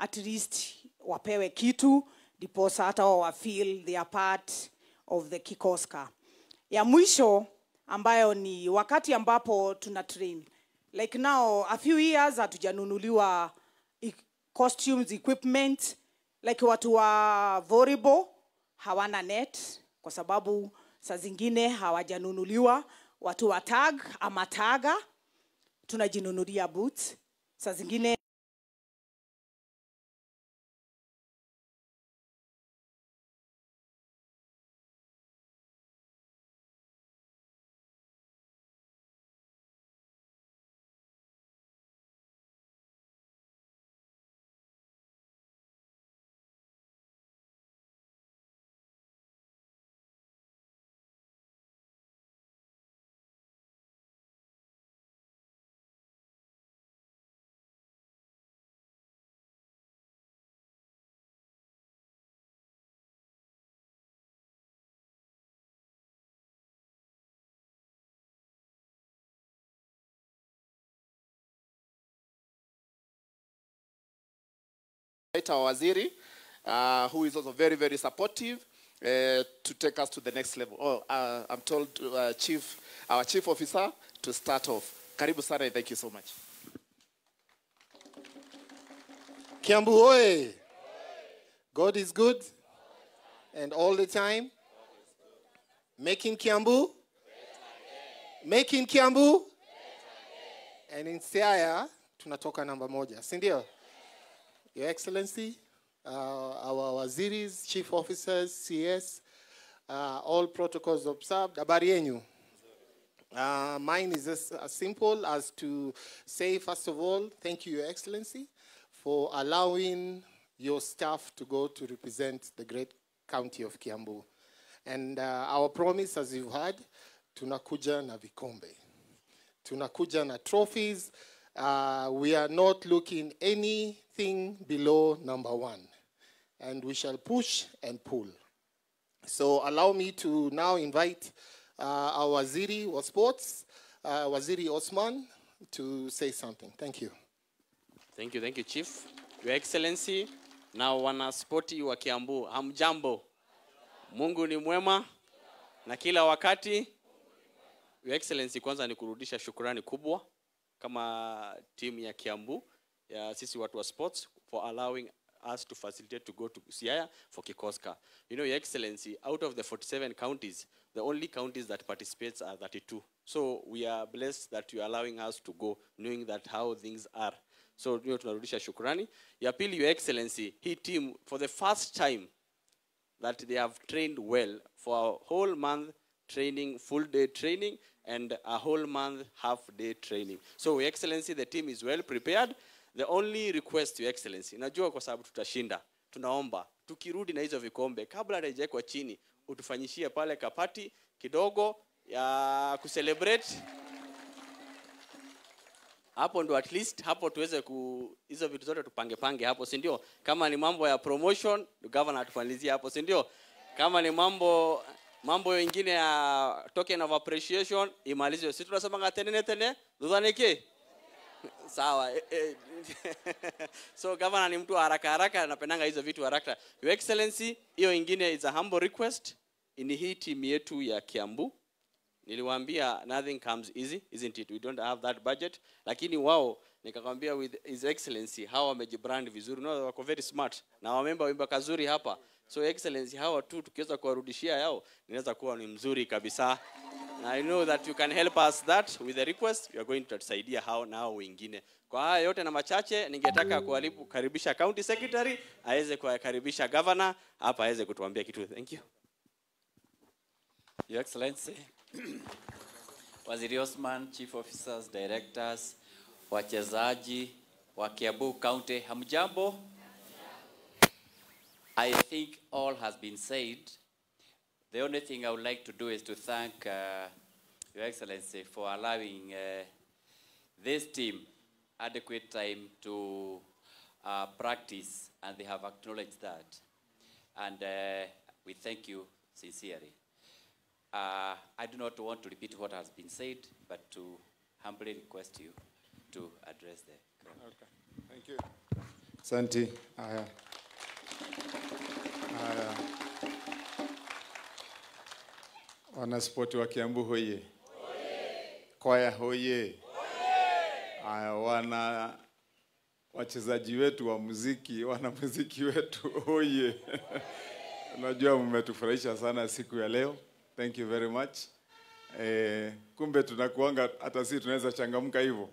At least wapewe kitu ndiposa hata wao wa feel they are part of the Kikoska. Ya mwisho ambayo ni wakati ambapo tuna train. Like now a few years hatujanunuliwa costumes, equipment. Like watu wa volleyball hawana net kwa sababu saa zingine hawajanunuliwa. Watu wa tag ama taga tunajinunulia boots. Saa zingine our waziri, who is also very, very supportive to take us to the next level. Oh, I'm told our chief officer to start off. Karibu sana, thank you so much. Kiambu oye! God is good and all the time. Making Kiambu, making Kiambu, and in Siaya tunatoka namba moja, si ndio? Your Excellency, our waziris, chief officers, CS, all protocols observed. Habari yenu. Mine is as simple as to say, first of all, thank you, Your Excellency, for allowing your staff to go to represent the great county of Kiambu. And our promise, as you've heard, tunakuja na vikombe. Tunakuja na trophies. We are not looking anything below number one. And we shall push and pull. So allow me to now invite our Waziri wa Sports, Waziri Osman, to say something. Thank you. Thank you, Chief. Your Excellency, na wanaspoti wa Kiambu, hamjambo. Mungu ni mwema na kila wakati. Your Excellency, kwanza ni kurudisha shukurani kubwa kama timu ya Kiambu, ya sisi watu wa sports, for allowing us to facilitate to go to Siaya for Kikoska. You know, Your Excellency, out of the 47 counties, the only counties that participates are 32. So we are blessed that you are allowing us to go, knowing that how things are. So you know, tunarudisha shukurani. Ya pili, Your Excellency, hii team, for the first time that they have trained well for a whole month training, full day training, and a whole month half day training. So Your Excellency, the team is well prepared. The only request, Your Excellency, najua kwa sababu tutashinda, tunaomba tukirudi na hizo vikombe kabla haijawekwa chini, utufanyishie pale kapati kidogo ya kucelebrate. Hapo ndo at least hapo tuweze ku hizo vitu zote tupange pange hapo, si ndio? Kama ni mambo ya promotion, governor atufanyilizie hapo, si ndio? Kama ni mambo mengine ya token of appreciation imalizwe. Si tunasema tene tene dhudhanike. Sawa. So governor ni mtu haraka haraka, anapendanga hizo vitu haraka. Your Excellency, hiyo ingine is a humble request. In hii team yetu ya Kiambu, niliwaambia nothing comes easy, isn't it? We don't have that budget. Lakini wao nikakwambia with His Excellency, hawa wamejibrand vizuri. No, wako very smart. Na wamemba wimba kazuri hapa. So Excellency, hawa tu tukiweza kuwarudishia yao, inaweza kuwa ni mzuri kabisa. And I know that you can help us that with the request. We are going to tusaidia hao nao wengine. Kwa haya yote na machache, ningetaka kukaribisha County Secretary, aweze kukaribisha Governor hapa aweze kutuambia kitu. Thank you. Your Excellency, Waziri Osman, Chief Officers, Directors, wachezaji wa Kiambu County, hamjambo? I think all has been said. The only thing I would like to do is to thank Your Excellency for allowing this team adequate time to practice, and they have acknowledged that. And we thank you sincerely. I do not want to repeat what has been said, but to humbly request you to address the crowd. Okay. Thank you. Asante. Haya. Haya. Wanaspoti wa Kiambu hoye. Kwaya hoye. Haya, wana wachezaji wetu wa muziki, wana muziki wetu hoye. Najua mmetufurahisha sana siku ya leo. Thank you very much. Kumbe tunakuanga hata sisi tunaweza changamka hivyo.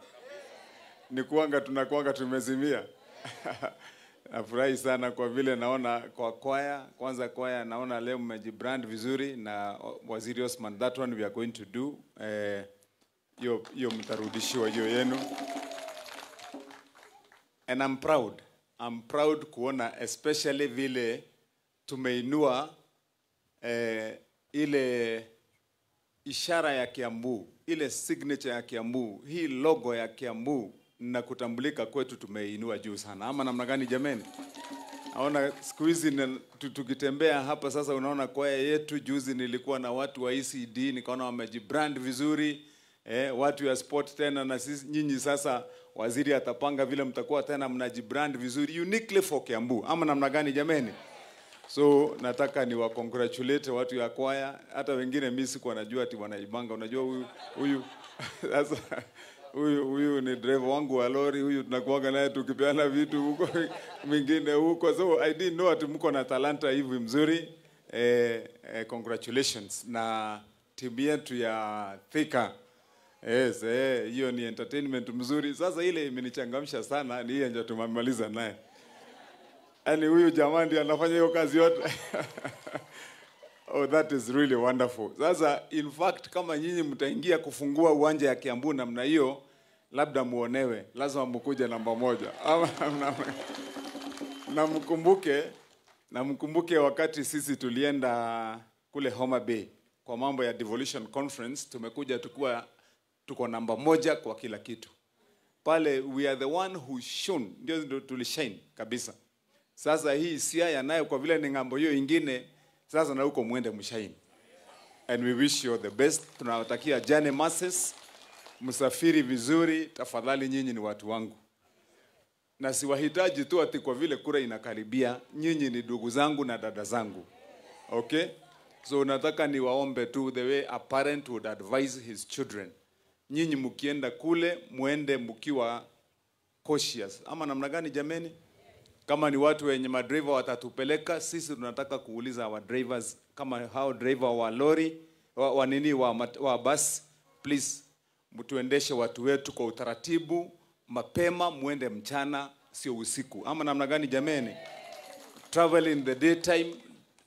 Ni kuanga tunakuanga tumezimia. Nafurahi sana kwa vile naona kwa kwaya, kwanza kwaya naona leo mmejibrand vizuri na Waziri Osman, that one we are going to do. Hiyo mtarudishiwa hiyo yenu. And I'm proud. I'm proud kuona especially vile tumeinua ile ishara ya Kiambu, ile signature ya Kiambu, hii logo ya Kiambu na kutambulika kwetu tumeinua juu sana. Ama namna gani jameni? Naona siku hizi tukitembea hapa sasa unaona kwaya yetu. Juzi nilikuwa na watu wa ECD nikaona wamejibrand vizuri, watu ya sport tena na sisi nyinyi sasa waziri atapanga vile mtakuwa tena mnajibrand vizuri uniquely for Kiambu. Ama namna gani jameni? So nataka ni wa congratulate watu ya kwaya, hata wengine mimi sikuwa najua ati wanaibanga. Unajua huyu sasa huyu ni driver wangu wa lori, huyu tunakuanga naye tukipeana vitu huko mwingine huko. So I didn't know ati mko na talanta hivi mzuri. Congratulations na timu yetu ya Thika. Yes, hiyo ni entertainment mzuri. Sasa ile imenichangamsha sana ni hiyo ndio tumemaliza naye. Yaani huyu jamaa ndiye anafanya hiyo kazi yote. Oh, that is really wonderful. Sasa in fact kama nyinyi mtaingia kufungua uwanja ya Kiambu namna hiyo, labda muonewe, lazima mkuje namba 1. Na mkumbuke wakati sisi tulienda kule Homa Bay kwa mambo ya Devolution Conference, tumekuja tuko namba 1 kwa kila kitu. Pale we are the one who shone, ndio tulishine kabisa. Sasa hii Siaya nayo kwa vile ni ngambo hiyo ingine, sasa na huko muende mshine. And we wish you the best. Tunawatakia journey masses, msafiri vizuri, tafadhali nyinyi ni watu wangu. Na siwahitaji tu ati kwa vile kura inakaribia, nyinyi ni ndugu zangu na dada zangu. Okay? So nataka niwaombe tu the way a parent would advise his children. Nyinyi mkienda kule, muende mkiwa cautious. Ama namna gani jameni? Kama ni watu wenye madriver watatupeleka, sisi tunataka kuuliza our drivers, kama hao driver wa lori, wa nini, wa bus, please mtuendeshe watu wetu kwa utaratibu, mapema, muende mchana, sio usiku. Ama namna gani jameni? Travel in the daytime,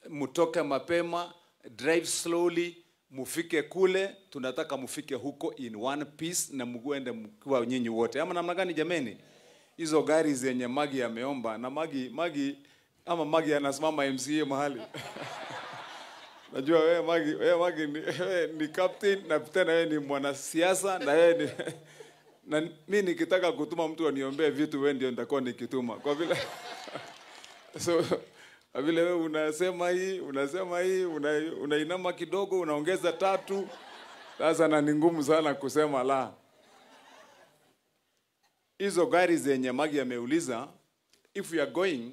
mutoke mapema, drive slowly, mufike kule, tunataka mufike huko in one piece na muende mkiwa nyinyi wote. Ama namna gani jameni? Hizo gari zenye Magi ameomba na Magi ama Magi anasimama MCA mahali. Najua wewe Magi ni captain na tena wewe ni mwanasiasa na wewe ni na mimi nikitaka kutuma mtu aniombee vitu wewe ndio nitakuwa nikituma. Kwa vile so kwa vile wewe unasema hii, unainama kidogo, unaongeza 3. Sasa na ni ngumu sana kusema la. Hizo gari zenye Magi ameuliza, if we are going,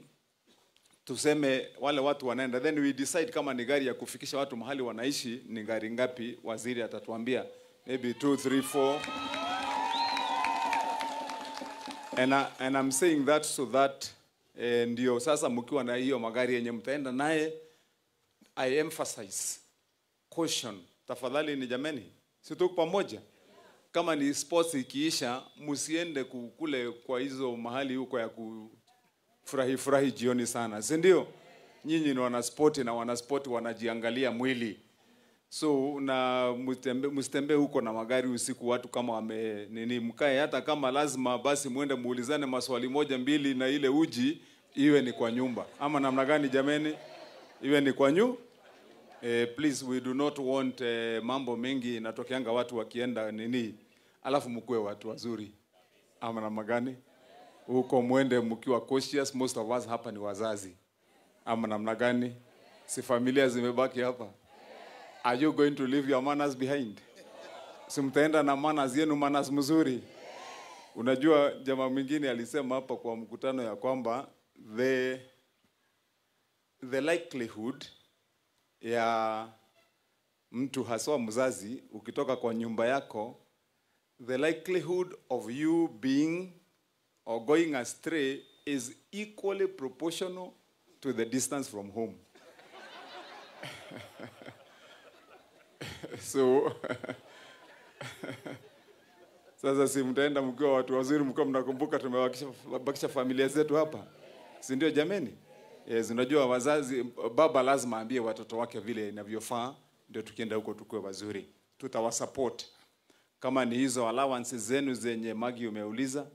tuseme wale watu wanaenda, then we decide kama ni gari ya kufikisha watu mahali wanaishi, ni gari ngapi, waziri atatuambia. Maybe 2, 3, 4. And I'm saying that so that, ndio sasa mkiwa na hiyo magari yenye mtaenda naye, I emphasize caution. Tafadhali ni jameni, si tuko pamoja? Kama ni sports ikiisha, msiende kule kwa hizo mahali huko ya kufurahi jioni sana, si ndio? Nyinyi ni wanaspoti na wanaspoti wanajiangalia mwili. So na msitembe huko na magari usiku watu kama wame nini, mkae hata kama lazima basi muende muulizane maswali 1, 2 na ile uji iwe ni kwa nyumba. Ama namna gani jameni? Iwe ni kwa nyumba. Please we do not want mambo mengi inatokeanga watu wakienda nini, alafu mkue watu wazuri. Ama namna gani? Huko muende mkiwa cautious. Most of us hapa ni wazazi. Ama namna gani? Si familia zimebaki hapa. Are you going to leave your manners behind? Si mtaenda na manners yenu, manners mzuri. Unajua jamaa mwingine alisema hapa kwa mkutano ya kwamba the likelihood ya mtu haswa mzazi ukitoka kwa nyumba yako, the likelihood of you being or going astray is equally proportional to the distance from home. So sasa si mtaenda mkiwa watu wazuri, mkiwa mnakumbuka tumebakisha familia zetu hapa, si ndio jameni? Yes, unajua wazazi, baba lazima aambie watoto wake vile inavyofaa, ndio tukienda huko tukue wazuri. Tutawasupport. Kama ni hizo allowances zenu zenye Magi umeuliza,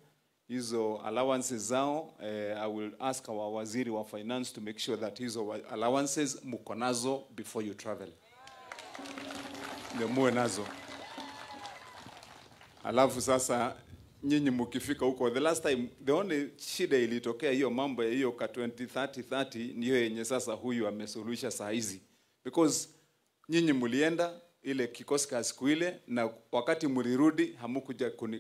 hizo allowances zao, I will ask our waziri wa finance to make sure that hizo allowances mko nazo before you travel. Ndio muwe nazo. Alafu sasa nyinyi mkifika huko, the last time the only shida ilitokea hiyo mambo ya hiyo ka 20 30 30 niyo yenye sasa huyu amesuluhisha saa hizi, because nyinyi mlienda ile kikosi ka siku ile, na wakati mlirudi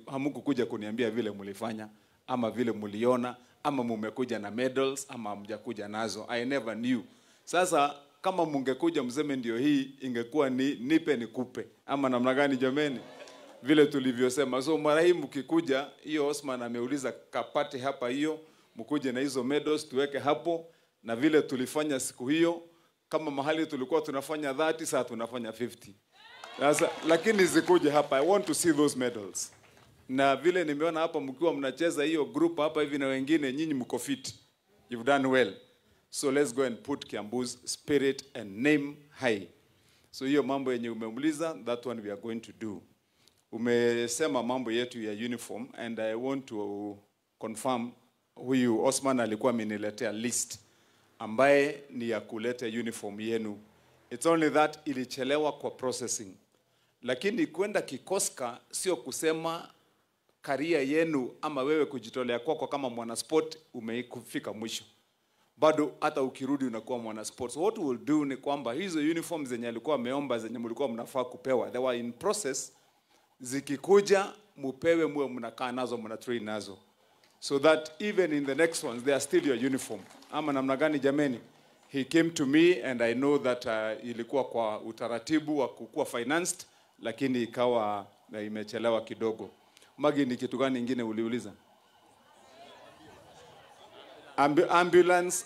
hamukuja kuniambia vile mlifanya ama vile mliona ama mumekuja na medals ama hamjakuja nazo. I never knew. Sasa kama mungekuja mseme ndio hii, ingekuwa ni nipe nikupe ama namna gani jameni, vile tulivyosema. So mara hii mkikuja, hiyo Osman ameuliza kapate hapa hiyo, mkuje na hizo medals tuweke hapo, na vile tulifanya siku hiyo, kama mahali tulikuwa tunafanya 30 sasa tunafanya 50. Sasa lakini zikuje hapa, I want to see those medals. Na vile nimeona hapa mkiwa mnacheza hiyo group hapa hivi na wengine, nyinyi mko fit. You've done well. So let's go and put Kiambu's spirit and name high. So hiyo mambo yenye umeuliza, that one we are going to do. Umesema mambo yetu ya uniform, and I want to confirm huyu Osman alikuwa ameniletea list ambaye ni ya kuleta uniform yenu. It's only that ilichelewa kwa processing. Lakini kwenda Kikoska sio kusema career yenu ama wewe kujitolea kwako kama mwanasport umefika mwisho. Bado hata ukirudi unakuwa mwanasport. So what we'll do ni kwamba hizo uniform zenye alikuwa ameomba, zenye mlikuwa mnafaa kupewa, they were in process. Zikikuja mupewe, muwe mnakaa nazo, mna train nazo, so that even in the next ones they are still your uniform. Ama namna gani jameni? He came to me and I know that ilikuwa kwa utaratibu wa kukuwa financed, lakini ikawa na imechelewa kidogo. Magi, ni kitu gani ingine uliuliza?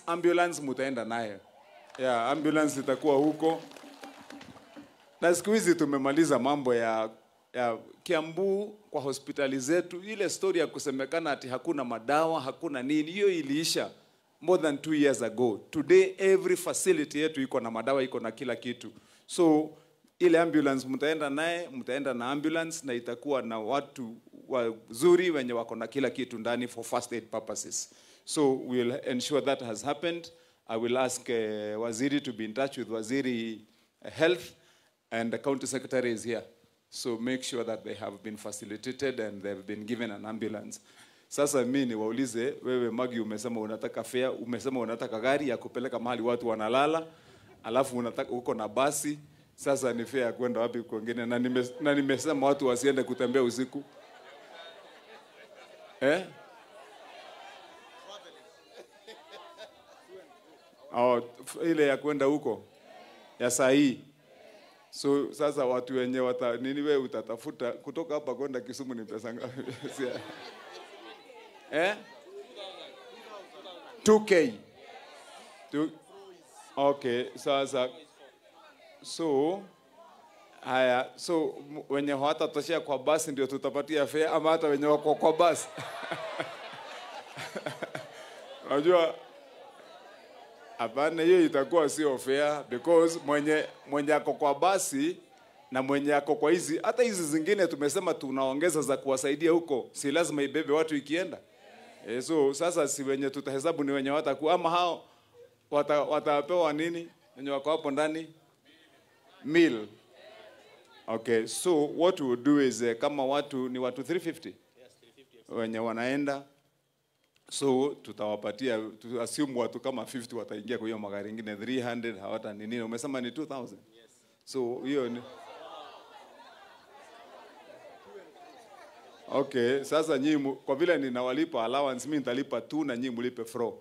Ambulance mutaenda nayo. Yeah, ambulance itakuwa huko. Na siku hizi tumemaliza mambo ya Kiambu kwa hospitali zetu. Ile story ya kusemekana ati hakuna madawa, hakuna nini, hiyo iliisha more than 2 years ago. Today every facility yetu iko na madawa, iko na kila kitu. So ile ambulance mtaenda naye, mtaenda na ambulance na itakuwa na watu wazuri wenye wako na kila kitu ndani for first aid purposes. So we'll ensure that has happened. I will ask Waziri to be in touch with Waziri Health, and the county secretary is here. So make sure that they have been facilitated and they've been given an ambulance. Sasa mimi niwaulize, wewe Magi umesema unataka fare, umesema unataka gari ya kupeleka mahali watu wanalala, alafu unataka uko na basi. Sasa ni fare ya kwenda wapi kwingine? Na nimesema watu wasiende kutembea usiku. Eh? Oh, ile ya kwenda huko ya saa hii. So sasa watu wenye nini wewe utatafuta kutoka hapa kwenda Kisumu ni pesa ngapi? Eh? 2K. Okay, sasa so haya, so wenye hawatatoshea kwa basi ndio tutapatia fare, ama hata wenye wako kwa basi? Unajua hapana, hiyo itakuwa sio fair, because mwenye ako kwa basi na mwenye ako kwa hizi, hata hizi zingine tumesema tunaongeza za kuwasaidia huko, si lazima ibebe watu ikienda. So sasa si wenye tutahesabu ni wenye watakuwa, ama hao watapewa nini wenye wako hapo ndani? Meal. Okay, so what we will do is kama watu ni watu 350 wenye wanaenda, so tutawapatia, tu assume watu kama 50 wataingia kwa hiyo magari ingine, 300 hawata nini. Umesema ni 2000? Yes. So hiyo ni Okay, sasa nyinyi kwa vile ninawalipa allowance, mimi nitalipa 2 na nyinyi mlipe 4.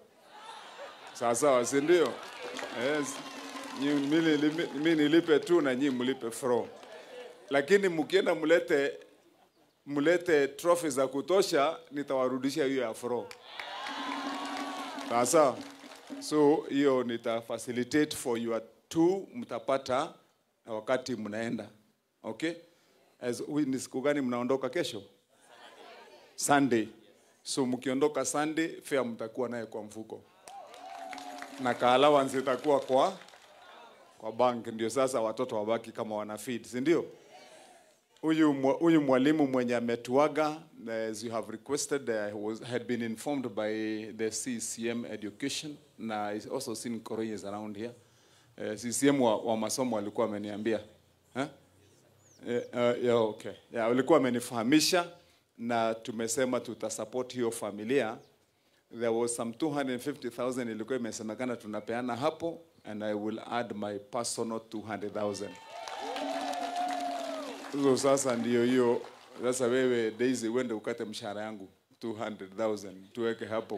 Sawa sawa, si ndio? Yes. Mimi nilipe 2 na nyinyi mlipe 4. Lakini mkienda mlete trophy za kutosha, nitawarudishia hiyo ya 4. Sasa so hiyo nita facilitate for your 2, mtapata wakati mnaenda. Okay? As we ni siku gani mnaondoka kesho? Sunday. So mkiondoka Sunday, fare mtakuwa naye kwa mfuko. Na ka allowance itakuwa kwa bank, ndio sasa watoto wabaki kama wana feed, si ndio? Huyu mwalimu mwenye ametuaga, as you have requested, had been informed by the CCM education, na is also seen Koreans around here. CCM wa masomo alikuwa ameniambia. Yeah, okay. Yeah, walikuwa amenifahamisha na tumesema tutasupport hiyo familia. There was some 250,000 ilikuwa imesemekana tunapeana hapo, and I will add my personal 200,000. So sasa ndio hiyo. Sasa wewe Daisy uende ukate mshahara yangu 200,000 tuweke hapo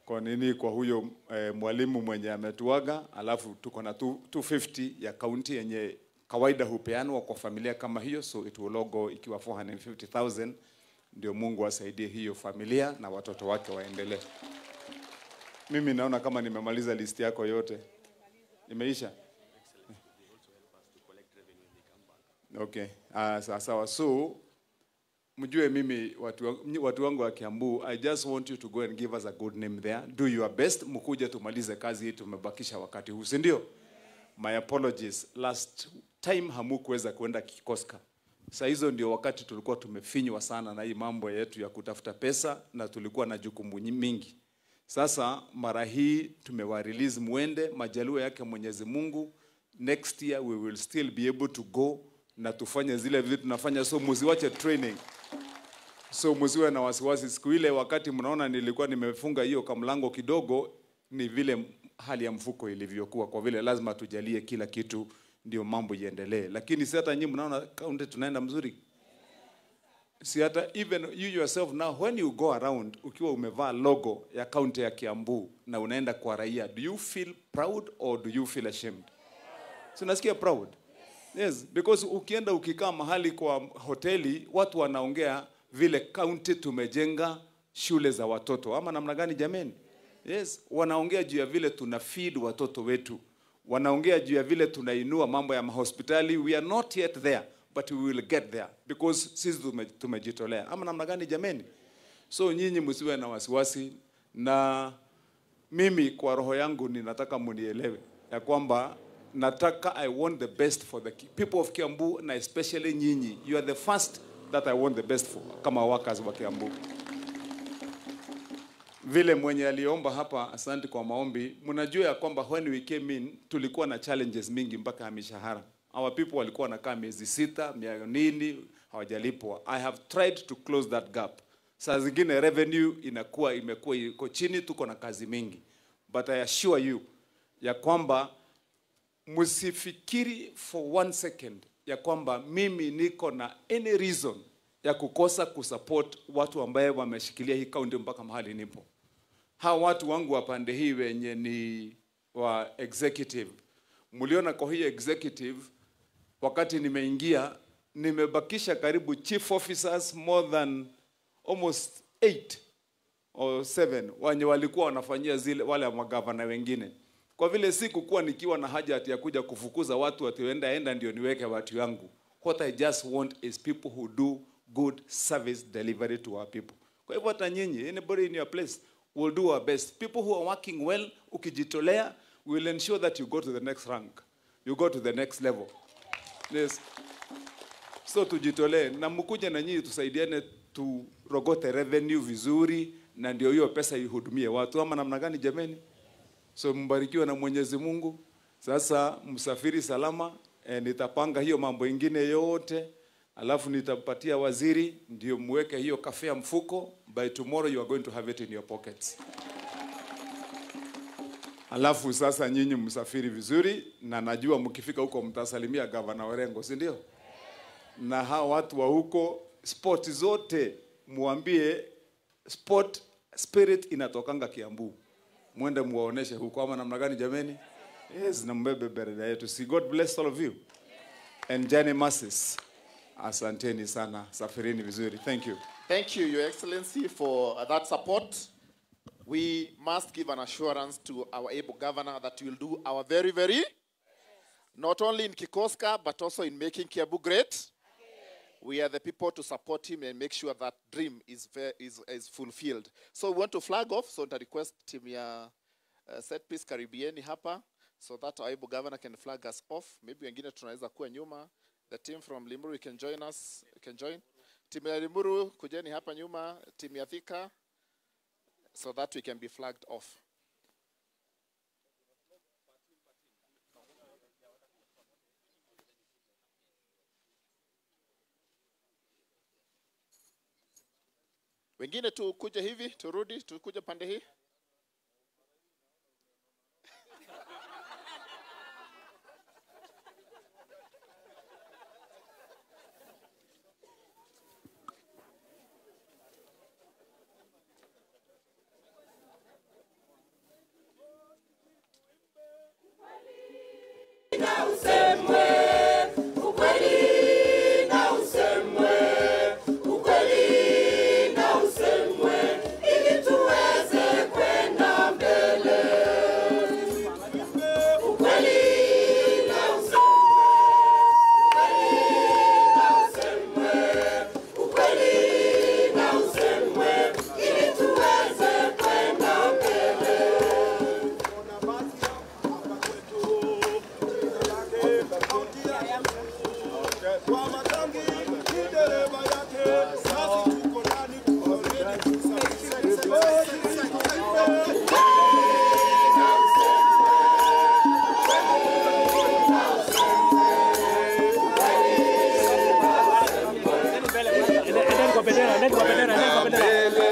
kwa nini, kwa huyo mwalimu mwenye ametuaga. Alafu tuko na 250 ya county yenye kawaida hupeanwa kwa familia kama hiyo, so it will go ikiwa 450,000. Ndio Mungu asaidie hiyo familia na watoto wake waendelee. Mimi naona kama nimemaliza list yako yote. Imeisha? Okay. Sawa. So mjue mimi watu wangu wa Kiambu, I just want you to go and give us a good name there. Do your best, mkuje tumalize kazi hii tumebakisha wakati huu, si ndio? My apologies. Last time hamukuweza kwenda Kikoska. Saa hizo ndio wakati tulikuwa tumefinywa sana na hii mambo yetu ya kutafuta pesa na tulikuwa na jukumu mingi. Sasa mara hii tumewa release muende, majaliwa yake Mwenyezi Mungu. Next year we will still be able to go na tufanye zile vitu tunafanya, so msiwache training. So msiwe na wasiwasi. Siku ile wakati mnaona nilikuwa nimefunga hiyo kamlango kidogo, ni vile hali ya mfuko ilivyokuwa, kwa vile lazima tujalie kila kitu ndio mambo iendelee. Lakini si hata nyinyi mnaona county tunaenda mzuri? Si hata even you yourself now when you go around ukiwa umevaa logo ya county ya Kiambu na unaenda kwa raia, do you feel proud or do you feel ashamed? So nasikia proud. Yes, because ukienda ukikaa mahali kwa hoteli watu wanaongea vile county tumejenga shule za watoto ama namna gani jameni? Yes, wanaongea juu ya vile tuna feed watoto wetu. Wanaongea juu ya vile tunainua mambo ya mahospitali. We are not yet there, but we will get there because sisi tumejitolea. Ama namna gani jameni? So nyinyi msiwe na wasiwasi, na mimi kwa roho yangu ninataka munielewe ya kwamba nataka, I want the best for the people of Kiambu, na especially nyinyi. You are the first that I want the best for kama workers wa Kiambu. Vile mwenye aliomba hapa, asante kwa maombi. Mnajua ya kwamba when we came in tulikuwa na challenges mingi mpaka ya mishahara. Our people walikuwa wanakaa miezi 6, nini hawajalipwa. I have tried to close that gap. Saa zingine revenue inakuwa imekuwa iko chini, tuko na kazi mingi. But I assure you ya kwamba msifikiri for 1 second ya kwamba mimi niko na any reason ya kukosa kusupport watu ambaye wameshikilia hii county mpaka mahali nipo. Hawa watu wangu wa pande hii wenye ni wa executive. Mliona kwa hii executive wakati nimeingia nimebakisha karibu chief officers more than almost 8 or 7 wenye walikuwa wanafanyia zile wale magavana wengine. Kwa vile sikukuwa nikiwa na haja ati ya kuja kufukuza watu ati enda ndio niweke watu yangu. What I just want is people who do good service delivery to our people. Kwa hivyo hata nyinyi, anybody in your place, will do our best. People who are working well, ukijitolea, will ensure that you go to the next rank. You go to the next level. Yes. So tujitolee na mkuje na nyinyi tusaidiane turogote revenue vizuri na ndio hiyo pesa ihudumie watu ama namna gani jameni? So mbarikiwe na Mwenyezi Mungu. Sasa msafiri salama, nitapanga hiyo mambo ingine yote. Alafu nitapatia waziri ndio muweke hiyo kafea mfuko. By tomorrow you are going to have it in your pockets. Alafu sasa nyinyi msafiri vizuri, na najua mkifika huko mtasalimia Governor Orengo, si ndio? Na hao watu wa huko sport zote muambie sport spirit inatokanga Kiambu. Muende muwaoneshe huko ama namna gani jameni? Yes, na mbebe bendera yetu. See, God bless all of you. And journey mercies. Asanteni sana. Safirini vizuri. Thank you. Thank you, Your Excellency, for that support. We must give an assurance to our able governor that we'll do our very, very, not only in Kikoska, but also in making Kiambu great. We are the people to support him and make sure that dream is fulfilled. So we want to flag off, so to request team ya set piece karibieni hapa, so that our able governor can flag us off. Maybe wengine tunaweza kuwa nyuma. The team from Limuru can join us, can join. Team ya Limuru, kujeni hapa nyuma, team ya Thika, so that we can be flagged off. Wengine tukuje hivi, turudi, tukuje pande hii. Bendera,